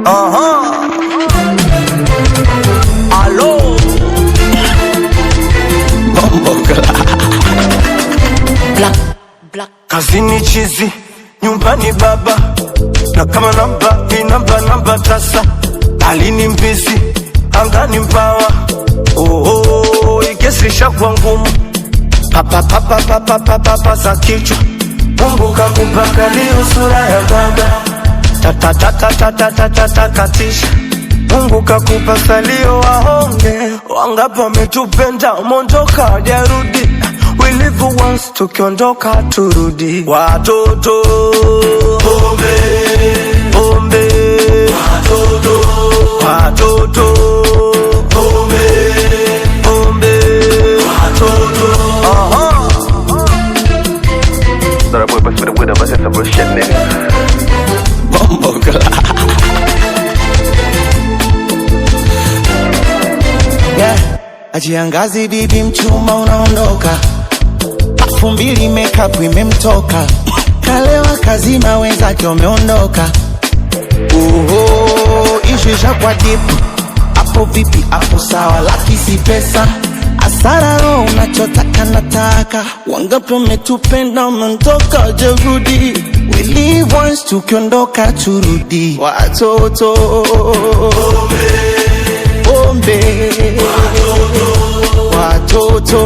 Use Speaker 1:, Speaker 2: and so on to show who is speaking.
Speaker 1: Aha. Alo. Bombo.
Speaker 2: Black, black.
Speaker 1: Kazini chizi, nyumbani baba, na kama namba inamba namba tasa, alini mbizi, angani mbawa. Oh, oh, ikesisha kwa ngumu papa papa papa papa papa za kichwa. Mungu kakupa kalio sura ya baba, tata tata tata tata takatisha. Mungu kakupa salio wahonge, wangapi wametupenda mondoka hajarudi. We live once, tukiondoka turudi. Watoto pombe pombe, watoto watoto pombe pombe, watoto. Aha.
Speaker 3: Дорогой, посмотри, выдам, это вообще, nigga.
Speaker 1: Bombo.
Speaker 4: Yeah. Ajiangazi bibi mchuma unaondoka, 2000 makeup imemtoka, kalewa kazima wenzake wameondoka. Oho, ishu kwa dipu hapo vipi? Hapo sawa, laki si pesa, asara roho unachotaka nataka. Wangapi wametupenda wameondoka, jerudi. We live once, tukiondoka turudi. Watoto pombe, watoto